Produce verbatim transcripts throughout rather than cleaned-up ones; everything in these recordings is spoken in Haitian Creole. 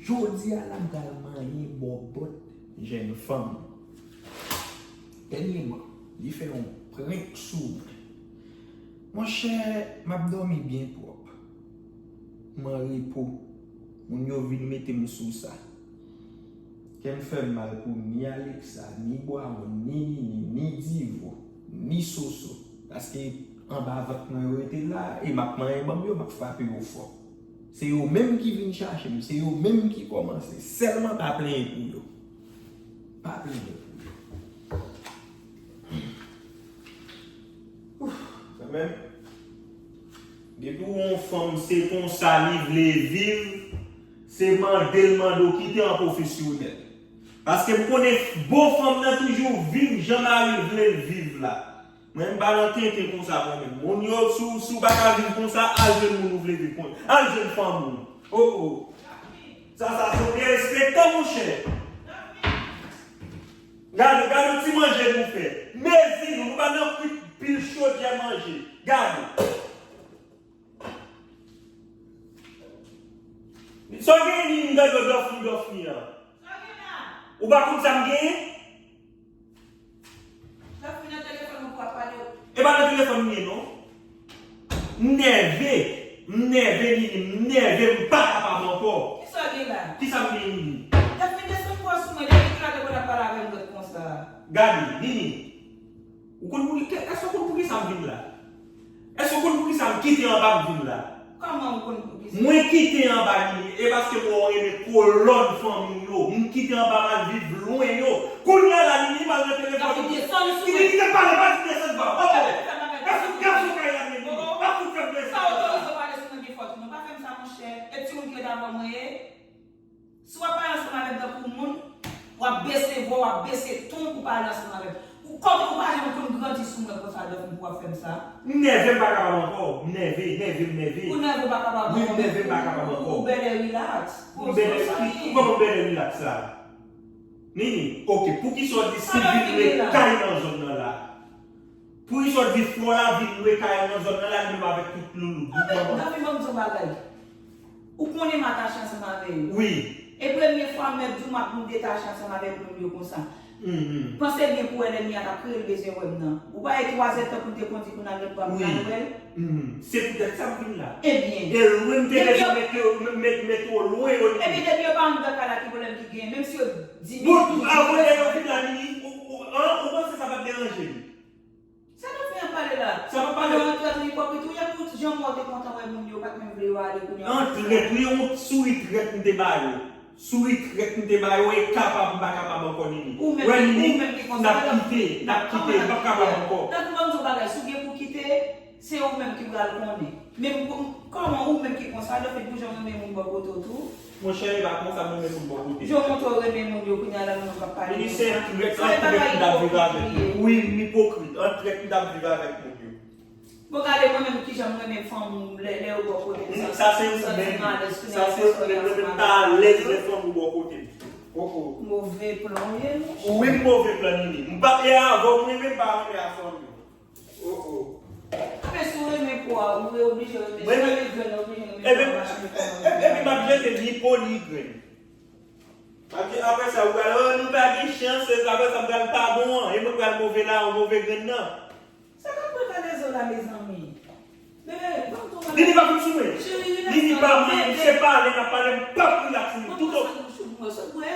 Jodi a la, m pral manyen bòbòt jèn fanm. Dènyèman, li fè yon prank sou mwen. Monchè, m ap dòmi byen pwòp. M an repo. Moun yo vin mete m sou sa. Kè m fè m mal pou ni Alexa, ni Bwawon, ni Nini, ni Divo, ni Soso. Paske anba vant mwen yo rete la, e m ap manyen banm yo, m ap frape yo fò. Se yo menm ki vin chache m, se yo menm ki kòmanse. Sèlman pa plenyen pou yo. Pa plenyen pou yo. Ouf, kanmenm. Depi w yon fanm, se konsa li vle viv, se mande l mande w kite an pwofesyonèl. Paske m konnen bon fanm nan toujou viv jan mari l vle l viv la. Mwen, m pa nan tenten konsa mwen menm. Moun yo, si w, si w pa ka viv konsa, al jwenn moun ou vle viv konsa. Al jwenn fanm ou. Oh, oh. Sa, sa se yon derespektan, monchè. Gade, gade yon ti manje nou fè. Mezi nou, nou pa nan kwit pil chodyè manje. Gade. Sa w genyen, Nini, m tande w dòfni, dòfni an. Ou pa konn sa m genyen? Dòfni nan telefòn ou pou ap pale. E pa nan telefòn m ye, non. M nève, m nève, Nini, m nève, m pa kapab ankò. Kisa w gen la? Kisa m gen, Nini? Dòfni desann vwa sou mwen, depi talè w ap pale avè m ret konsa. Gade, Nini, ou konn pou ki, èske w konn poukisa m vin la? Èske w konn poukisa m kite anba m vin la? Kòman ou konn poukisa? Mwen kite anba Nini, e paske mwen renmen kolòn fanmi yo. M kite anba m al viv lwen yo. Kounye a la, Nini m al nan telefòn. Nini, kite pale, pa di desann vwa. Opo. Èske w gason kay la, Nini? Pa fout fè m desann vwa. Sa otorize w pale sou mwen pi fò tou non. Pa fè m sa, monchè. E timoun ki ret avè w mwen ye? Si w ap pale ansanm avè m tankou moun, w ap bese vwa, w ap bese ton pou pale ansanm avè m. Ou kòm ou pa janm konn grandi sou mwen konsa, Dòfni, pou w ap fè m sa. M nève, m pa kapab ankò. M nève, nève, m nève. Ou nève, ou pa kapab ankò. Wi, m nève, m pa kapab ankò. Ou bèlè rilaks. M bèlè, kòman m bèlè rilaks la? Nini, oke, poukisa w di si vin lwe kay nan zòn nan la? Poukisa w di fò la vin lwe kay nan zòn nan la, li menm avèk tout loulou, bout manman? Dòfni, ban m di w bagay. Ou konnen m atache ansanm avè yo. Wi. E premye fwa m mèt di w m ap, m detache ansanm avèk moun yo konsa. Panse byen pou wè lènmi a k ap kreye l bezwen wè m nan. Ou pa wè twazèdtan pou l te kondi pou n al lòtbò a pou n al wè l? Se poutèt sa m vin la. Ebyen. E lwen m te bezwen mete yo, met, met yo lwen yo. Ebyen, depi yo pa anndan kay la, ki pwoblèm ki genyen? Menm si yo di mil, bon, avan lè yo vin la, Nini, ou, ou, an, ou panse sa p ap deranje m? Sa nou fè ap pale la? Sa p ap pale. Antrèt ou ipokrit ou ye, pou jan mwen te kontan wè moun yo, pa t menm vle yo ale kounye a. Antrèt, wi, yon souri trèt m te ba yo. Souri trèt m te ba yo, e kapab m pa kapab ankò, Nini. Ou menm, ou menm ki konsa. N ap kite, n ap kite, m p ap kapab ankò. Dòfni, ban m di w bagay, si w gen pou kite, se ou menm ki pral konnen. Men m, kòman ou menm ki konsa, Dòfni, pou jan w renmen moun bò kote w tou? Monchè, e pa konsa m renmen moun bò kote m. Jan w montre w renmen moun yo, kounye a la moun yo p ap pale konsa. Nini, se trèt, antrèt m t ap viv avèk moun. Wi, m ipokrit, antrèt m t ap viv avèk moun yo. Bon, gade mwen menm kijan m renmen fanmi w lè, lè yo bò kote m. Sa se ou menm, sa se ou menm, mwen menm m pa alèz lè fanmi w bò kote m. Oh, oh. Move plan w ye, monchè. Wi, m move plan, Nini. M pa, e avè w m renmen, m pa renmen a fanmi w. Oh, oh. Apre si w renmen po a, ou oblije renmen, si w renmen grenn, ou oblije renmen po a, machin. Epi m ap jete ni po ni grenn. M ap di, apre sa, ou pral, oh, nou pa gen chans, se sa, apre sa, m pral pa bon an, e mwen pral move la, ou move grenn nan. Sa k ap pran kalezo la, mezanmi? Bebe, ban m tou. Nini pa vin sou mwen. Cheri, rilaks. Nini pa mwen, se pale, n ap pale, m p ap rilaks, Nini. Tout o- Kòman w sot bouch ou pou mwen, sot bwè?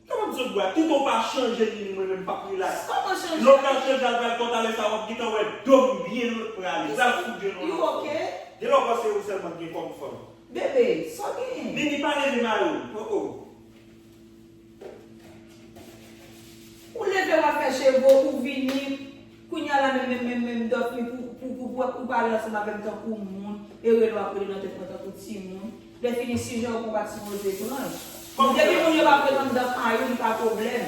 Kòman m sot bwè? Tout ou pa chanje, Nini, mwen menm m p ap rilaks. Kòman chanje? Lè w pral chanje al pral kòt ale sa, w ap gentan wè do m byen lòt prale. Pral fout je nou. You okay? Gen lè w panse ou sèlman gen kòm fanm. Bebe, sa w genyen? Nini, pa leve mayo m. Oh, oh. Ou leve w ap fè cheve w, ou vini. Kounye a la menm, menm, menm, menm, Dòfni pou, pou, pou, pou, pou pale ansanm avè m tankou moun, e rele w ap rele nan tèt mwen tankou timoun. Lè fini, sijè w pran pa t sipoze pran. Depi moun yo pa prete anndan kay ou, li pa pwoblèm.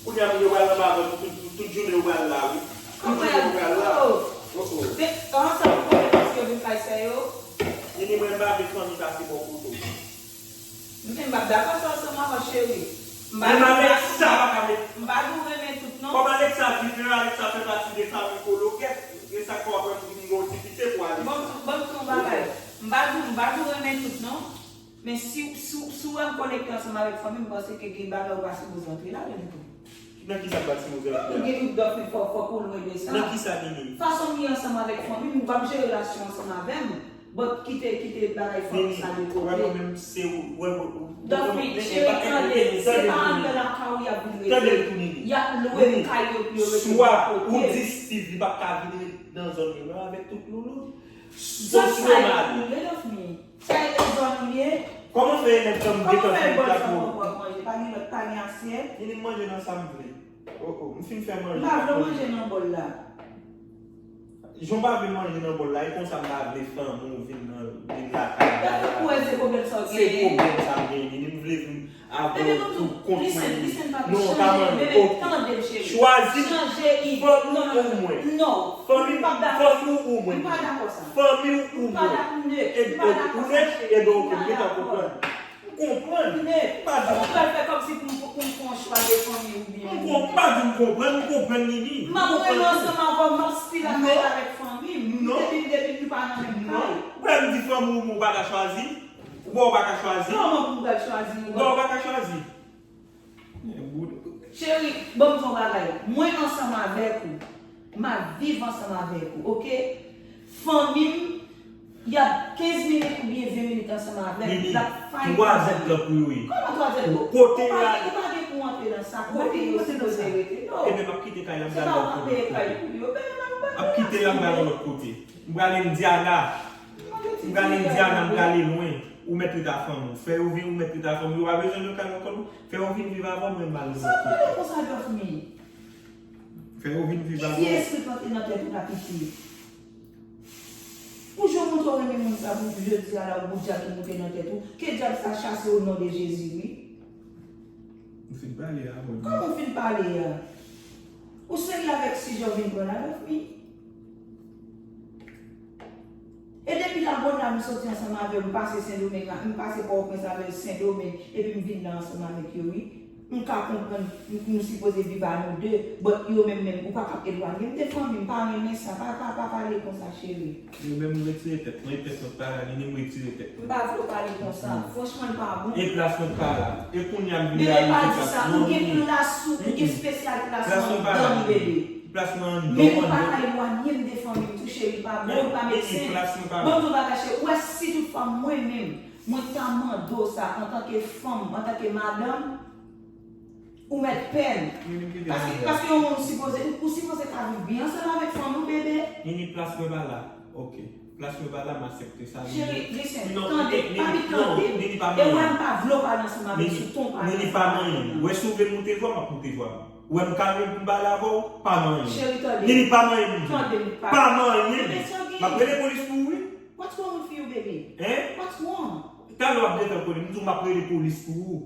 Kounye a, moun yo pral anba vant, tout, tout, tout jounen yo pral la, wi. Tout jounen yo pral la. Oh, oh. Se, an, sa pou pwoblèm paske yo vin kay sè yo. Nini, mwen, m pa vle fanmi pase bò kote w. Men m p ap dakò sa ansanm avè w, cheri. M pa di w pa renmen, m pa di w renmen tout non. Kòm Alexa vivan, Alexa fè pati de fanmi Kologèt, gen sa k fè w ap wè m vin gen yon ti pite pou Alexa. Bon, bon, bon bagay. M pa di w, m pa di w renmen tout non. Men si, si, si w wè m konekte ansanm avèk fanmi m, m panse ke gen bagay ou pa sipoze antre ladan l tou. Nan kisa m pa t sipoze antre la? Ou gen dout Dòfin, fò, fòk ou lwen de sa. Nan kisa, Nini? Fason m ye ansanm avèk fanmi m, ou pa m jere relasyon ansanm avè m. But kite, kite bagay fanmi sa de kote. Nini, wè mwen menm se ou, wè, wè, ou, Dòfin, cheri, tande, se pa anndan lakay ou y ap vin rete. Tande l tou, Nini. Y ap lwe kay yo pou yo rete bò kote. Swa ou di Steve li p ap ka vin ret nan zòn li menm avèk tout loulout. Zòn sa yo koule, Dòfin. Sa e zòn ou ye? Kòman fè nèg tann m gentan fin plat mwen? Kòman fè bòl sa mwen pran manje? Pa gen lòt, pa gen asyèt? Nini, m manje nan sa m vle. Oh, oh, m fin fè manje. M pa vle w manje nan bòl la. Jan w pa vle manje nan bòl la, e konsa m pa vle fanmi w vin nan, vin lakay m la. Epi pou wè se pwoblèm sa w genyen. Se pwoblèm sa m genyen, Nini, m vle vin avè w pou kont mwen. Non, pa manje. Chwazi fanmi w ou mwen. Fanmi w ou mwen. Fanmi w ou mwen. Ebyen, ou nèt, ebyen, ok, m gentan konprann. M konprann. M pa di. Ou pral fè kòmsi pou m pou m fè yon chwa de fanmi oubyen. M konprann, pa di m konprann, m konprann, Nini. M ap rele ansanm avè w, m ap still ap rete avèk fanmi m. Non. Depi, depi nou pa nan menm kay. Non. Ou wè m di fanmi w, ou pa ka chwazi. Ou wè ou pa ka chwazi. Kòman pou m pral chwazi? Ou wè ou pa ka chwazi. Cheri, ban m di w yon bagay. Mwen ansanm avèk ou. M ap viv ansanm avèk ou, oke? Fanmi m, y ap kenz minit oubyen ven minit ansanm avè m, l ap fay. Twazèt tan pou yo ye. Kòman twazèt tan? Kote y ale. Ou pa gen pou antre nan sa. Kote yo sipoze rete. Non. Ebyen, m ap kite kay la, m prale yon lòt kote. Se pa ou k ap peye kay pou yo. M ap kite la, m prale yon lòt kote. M prale Indiana. M prale Indiana, m prale lwen. Ou mèt ret a fanmi w. Fè yo vin, ou mèt ret a fanmi w. Ou pa bezwen lwen kay ankò non. Fè yo vin viv avè w, mwen m al yon lòt kote. Sa w pale konsa, Dòfmi? Fè yo vin viv avè w. Ki espri k rantre nan tèt ou la piti? Pou jan w montre w renmen moun sa pou jodi a la ou goudja ki moute nan tèt ou, ke dyab sa chase w o non de Jezi wi. M fin pale a, bon. Kòman w fin pale a? Ou serye avèk sijè w vin pran la, Dòfmi? E depi la bonè m soti ansanm avè w, m pase Sendomeng la, m pase Pòtoprens avè l Sendomeng, epi m vin la ansanm avèk yo wi. M ka konprann, m, nou sipoze viv a nou de, but yo menm menm, ou pa ka ap elwanye m de fanmi m, m pa renmen sa, pa, pa, pa pale konsa cheri. Ou menm ou retire tèt, mwen e pèsonn pa la, ni ni m retire tèt. M pa vle w pale konsa, franchman l pa bon. E plas mwen pa la, e kounye a m vin reyalize plas mwen. Bebe pa di sa, ou gen plas ou, ou gen spesyal plas ou anndan nou bebe. Plas mwen anndan w, anndan w. Men ou pa ka elwanye m de fanmi m tou cheri, pa bon, li pa make sense. Ban m di w bagay cheri, ou wè si toutfwa mwen menm, mwen ta mande w sa antanke fanm, antanke madanm, ou mèt pè m. Paske, paske yon moun sipoze, ou sipoze ka viv byen ansanm avèk fanmi w bebe. Nini, plas mwen pa la. Ok. Plas mwen pa la, m aksepte sa. Cheri, listen, tande, papi tande. E wè m pa vle w pale ansanm avè l sou ton pale. Nini pa manyen m. Ou wè si w vle m moute vwa, m ap moute vwa m. Ou wè m kalme pou m pale avè w, pa manyen m. Cheri, tande. Nini pa manyen m, m di w. Pa manyen m. M ap rele polis pou ou wi. What's wrong with you, baby? Hein? What's wrong? Talè w ap gentan konnen m di w m ap rele polis pou ou.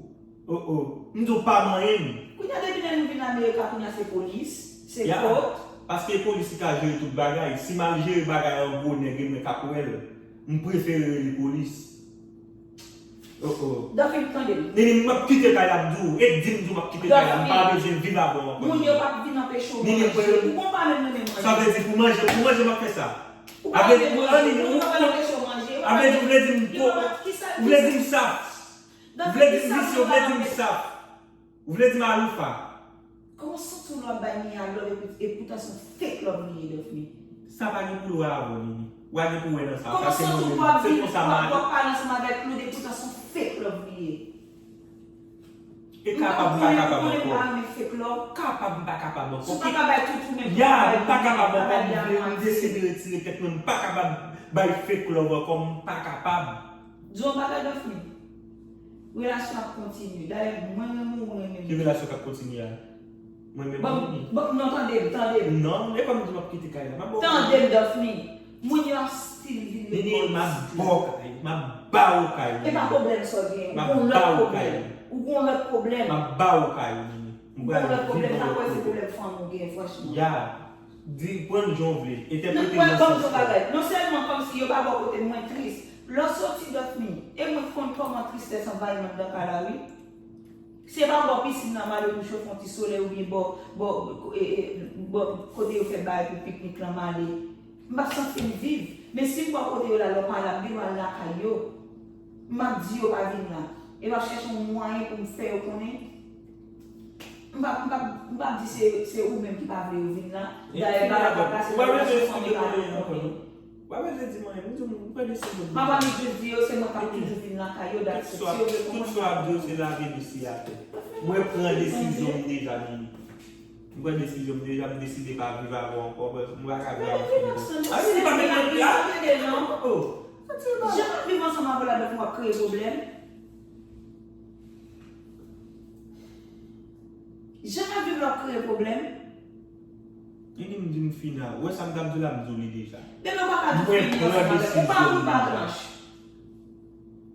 Oh oh. M di w pa manyen m. Kounye a depi lè nou vin America kounye a se polis, se kòd. Paske e polis ki ka jere tout bagay. Si m al jere bagay an gwo nèg e mwen k ap wè l, m prefere rele polis. Oh oh. Dòfin, tande m. Nini, m ap kite kay la, m di w. E di m di w m ap kite kay la, m pa bezwen viv avè w ankò. Moun yo p ap vin anpeche w manje. Ou konn pa menm renmen manje. Sa vle di pou manje, pou manje m ap fè sa. Ou pa vle manje, moun yo pa anpeche w manje. Sa vle di ou vle di m, ou vle di m saf. Ou vle di m visye, ou vle di m saf. Ou vle di m aloufa. Kòman w santi w lè w ap bay Mia love epi, epoutan se yon fake love li ye, Dòfmi? Sa pa gen pou wè avè w, Nini. Ou pa gen pou wè nan sa. Kòman w santi w lè w ap vin, w ap, w ap pale ansanm avèk Claude epoutan se yon fake love li ye? E kapab m pa kapab ankò. Ou konnen m pa renmen fake love. Kapab m pa kapab ankò. Si w pa ka bay tout ou menm, ya, m pa kapab ankò, m vle, m deside retire tèt mwen, m pa kapab bay fake love ankò, m pa kapab. Di w yon bagay, Dòfmi. Relasyon ap kontinye. Dayè, mwen renmen w, ou renmen m. Ki relasyon k ap kontinye a? Mwen menm ou Nini? Bon, non, tande m, tande m. Non, e kòm di m ap kite kay la. M ap ba w kay. Tande m, Dòfmi. Moun yo ap still vin. Nini, m ap ba w kay. M ap ba w kay. E pa pwoblèm sa w genyen. Ou gon lòt pwoblèm. Ou gon lòt pwoblèm. M ap ba w kay, Nini. M pral viv yon lòt kote. Ou gon lòt pwoblèm, pa kwè se pwoblèm fanm ou gen, franchman. Ya. Di, pran l jan w vle. Entèprete l nan sans pa w. Non sèlman kòmsi yo pa bò kote m, mwen tris. Lè w soti, Dòfmi, e mwen k konn kòman tristès anvayi m anndan kay la, wi. Se pa bò pisin nan m ale pou chofè yon ti solèy oubyen bò, bò, e, e, bò kote yo fè bagay pou piknik lan m ale. M p ap santi m viv. Men si m bò kote yo la, lè w pa la, m gen dwa al lakay yo. M ap di yo pa vin la. E m ap chèche yon mwayen pou m fè yo konnen. M p ap, m p ap, m p ap di se, se ou menm ki pa vle yo vin la. Dayè, bagay pa pase nan relasyon fanmi pa vle yo konnen. Ou pa bezwen di m anyen, m di w, m pran desizyon m deja. M ap annik jis di yo se mwen k ap toujou vin lakay yo, that's it. Si yo vle konprann, yo ap konprann. Tout sa w ap di yo, se lave dosye atè. Mwen pran desizyon m deja, Nini. M pran desizyon m deja, m deside pa viv avè w ankò, paske m pa ka viv avè w ankò. Anini pa met mwen pye a. Oh. Jan m ap viv ansanm avè w la, w ap kreye pwoblèm. Jan m ap viv la, w ap kreye pwoblèm. Nini, m di m fini a. Ou wè sa m t ap di w la, m di w li deja. Bebe, ou pa ka di w fini ansanm avè m. Ou pa moun pa blanch.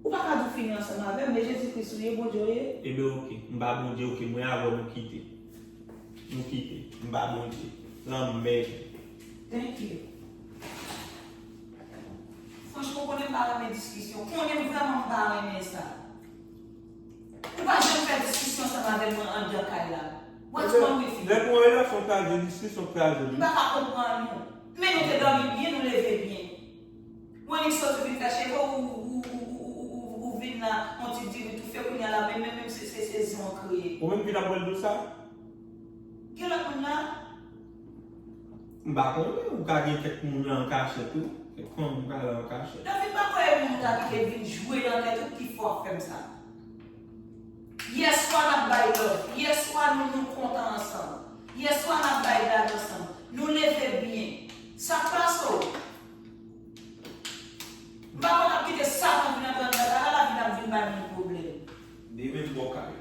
Ou pa ka di w fini ansanm avè m, men Jezi Kris ou ye, Bondye w ye. Ebyen, oke. M pa Bondye, oke. Mwen avè w, nou kite. Nou kite. M pa Bondye. Lanmèd. Thank you. Franchman, ou konnen m pa renmen diskisyon. Konnen m vrèman m pa renmen sa. Ou pa janm fè diskisyon ansanm avè mwen anndan kay la. What's wrong with you? Lè pou yon relasyon kraze, diskisyon kraze, wi. M pa ka konprann ou. Men nou te dòmi byen, nou leve byen. Ou annik soti vin fè cheve w, ou, ou vin la, yon ti diri toufe, kounye a la, men menm, menm se, se, se zon kreye. Ou menm ki t ap bwè dlo sa? Gen lòt moun la? M pa konnen, ou ka gen kèk moun la an kachèt tou. Kèk fanm ou ka la an kachèt. David pa kwè e moun ou ta kite vin jwe nan tèt ou ki fè w ap fè m sa. Yèswa n ap bay love. Yèswa nou, nou kontan ansanm. Yèswa n ap bay blag ansanm. Nou leve byen. Sa k pase w? M pa konn ap kite Satan vin antre anndan kay la, lavi n ap vin bay moun pwoblèm. Demen m bò kay.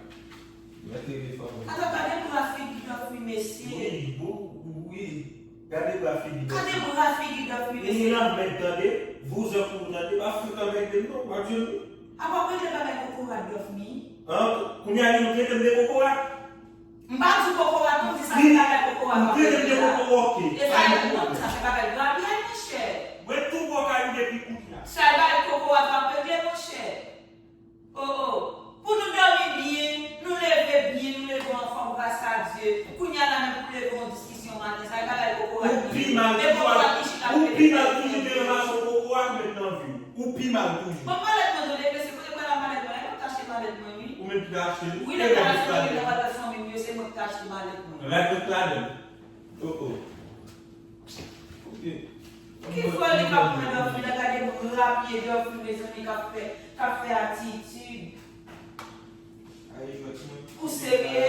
Mèt rele fanm mwen. Ata gade bra figi Dòf wi mesye. Wi, bon, wi. Gade bra figi Dòf. Gade bra figi Dòf wi mesye. Ou lanmèd tande, vouzan pou ou tande, pa fout anmède m non, w ap jwenn ou. Apa w regle bagay kokorat Dòf wi. An, kounye a li nou trete m de kokorat. M pa di w kokorat non, m di sa se bagay kokorat w ap regle la. E sa e non, sa se bagay grapyay monchè. Mwen tou bò kay ou depi kounye a. Sa e bagay kokorat w ap regle monchè. Oh, oh. Pou nou dòmi byen, nou leve byen, nou leve anfòm gras a Dye. Kounye a la menm pou leve yon diskisyon maten, sa e bagay kokorat li ye. Ou pi mal toujou, ou pi mal toujou te ranmase yon kokorat ou met nan vi w. Ou pi mal toujou. Bon, malèt mwen tande, mesye, kote pral a malèt mwen? E mwen k achte malèt mwen, wi. Ou menm ki te achte l? Wi, lè m t al achte malèt mwen, m t al fè fanmi m yo, se mwen ki te achte malèt mwen. Rèd mwen t ladan. Oh, oh. Ok. Ki foli k ap pran Dòf wi la, gade bra pye Dòf wi, mezanmi, k ap fè, k ap fè atitid. Ou serye?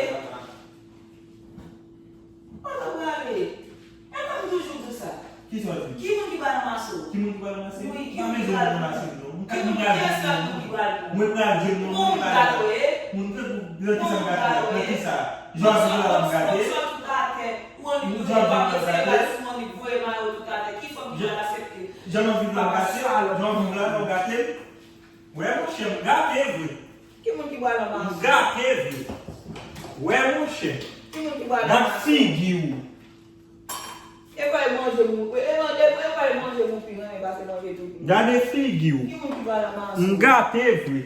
Kote w prale? E mwen m toujou di w sa. Kisa w di? Ki moun ki pral ranmase w? Ki moun ki pral ranmase m? Wi, ki moun ki pral ranmase m non. M ka di w gade moun. Mwen pral jwenn non, mwen pral gade. Moun gade w ye? Moun gade w. Nan kisa m gade? Nan kisa? Jan w di la m gade. Ou annik voye mayo, se pa si ou annik voye mayo tout atè. Ki fanm ki pral aksepte? Jan m ap viv la w gate, jan m ap viv la w gate. Wè monchè, m gate vre. Ki moun ki pral ranmase w? M gate vre. Wè monchè. Ki moun ki pral ranmase w? Nan figi w. E pa e manje moun, e, e, e, e pa e manje moun pi renmen pase manje tou. Gade figi w. Ki moun ki pral ranmase w? M gate vre.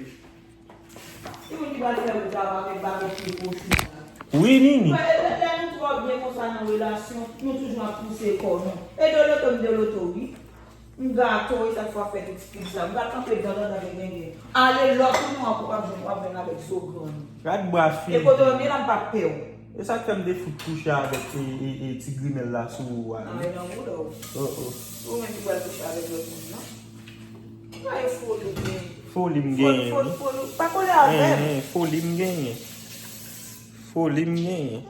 Ki moun ki pral fè wout la avèk babèt pye kwochi sa? Wi, Nini. Lè, lè, lè nou twò byen konsa nan relasyon, nou toujou ap pouse kò nou. E doloto m doloto, wi. M gato, e sa k fè w ap fè tout figi sa. M pral kanpe dan nan dan gen gen gen. Ale lòt ou non, w ap jwenn, w ap jwenn avèk zo grann. Gad bwa figi. E kote w ye la, m p ap pè w. E sa k fè m te fout kouche avèk, e, e, e, ti grimèl la sou ou a, wi. Ay, nan mouda w. Oh, oh. Ou menm ki pral kouche avèk lòt moun nan. Gade foli w gen. Foli m genyen, wi. Foli, foli, foli. Pa kole avè m. Hen, hen, foli m genyen. Foli m genyen.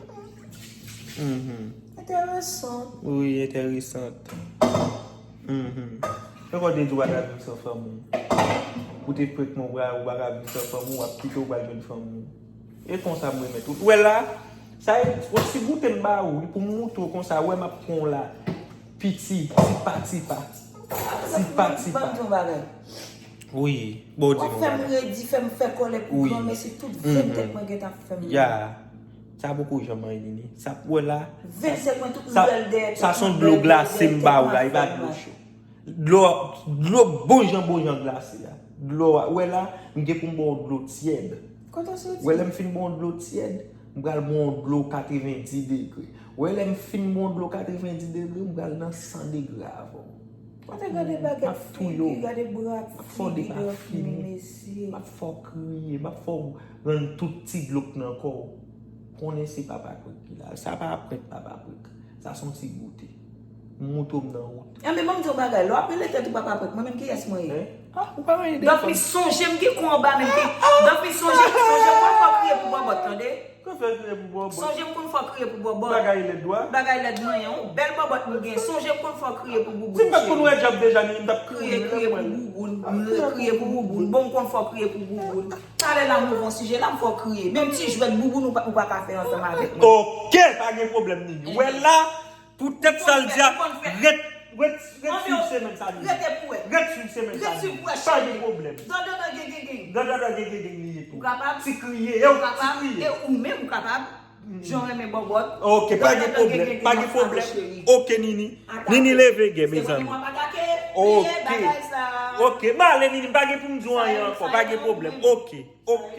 Mhm. Enteresan. Wi, enteresan. Mhm. Ankò te di w pa ka viv san fanmi w. Ou te prank mwen, ou pa ka viv san fanmi w, w ap kite w pral jwenn fanmi w. E konsa m renmen tou. Ou wè la, sa e, w ap si goute m ba ou, wi, pou m moutre w konsa, wè m ap pran w la. Piti, tipa, tipa. Tipa, tipa. Ban m di yon bagay. Wi, bon, di m yon bagay. W ap fè m redi, fè m fè kòlè pou granmesi, tout venntèt mwen gentan ap fè m mal. Ya. Sa poko janm anyen, Nini. Sa pou wè la. Venntèt mwen, tout nouvèl dèyè tèt mwen. Sa se yon dlo glase m ba ou la, e pa dlo cho. Dlo, dlo bon jan, bon jan glase a. Dlo a, ou wè la, m gen pou m ba w dlo tyèd. Kote w soti? Ou wè lè m fin ba w dlo tyèd, m pral ba w dlo katrevendis degre. Ou wè lè m fin ba w dlo katrevendis degre, m pral nan san degre avè w. Kote gade bagay figi, gade bra figi, dòt mi mesye. M ap fè w kriye, m ap fè w rann tout ti dlo k nan kò w. Konnen se papa prank ki la. Sa pa prank, papa prank. Sa se yon ti goute. M moute w m nan wout. Enben, ban m di w bagay. Lè w ap rele tèt ou papa prank, mwen menm kiyès mwen ye? Hein? Ah, ou pa mande. Dòt mi sonje m gen kou anba menm ki. Dòt mi sonje, sonje m konn fè w kriye pou bòbòt, tande. Konn fè w kriye pou bòbòt. Sonje m konn fè w kriye pou bòbòt. Bagay lèd, wa. Bagay lèd mwen, yon bèl bòbòt m gen. Sonje m konn fè w kriye pou bouboun. Si m pa t konn wè djab deja, ni m t ap kouri. Kriye, kriye pou bouboun. Kriye pou bouboun. Bon, m konn fè w kriye pou bouboun. Talè la m ouvè yon sijè la, m fè w kriye. Menm ti jwèt bouboun ou pa, ou pa ka fè ansanm avèk mwen. Ok, pa gen pwoblèm, Nini. Wè la, poutèt sa l di a, ret, ret, ret swiv semèn sa, Nini. Rete pou wè. Ret swiv semèn sa, Nini. Pa gen pwoblèm. Dandandan gen gen gen. Dandandan gen gen gen li ye tou. Ou kapab. Ti kriye, yo, ti kriye. E ou menm ou kapab. Jan w renmen bòbòt. Ok, pa gen pwoblèm, pa gen pwoblèm. Ok, Nini. Nini leve gen, mezanmi. Ok. Ok, m ale, Nini, m pa gen pou m di w anyen ankò, pa gen pwoblèm. Ok, ok.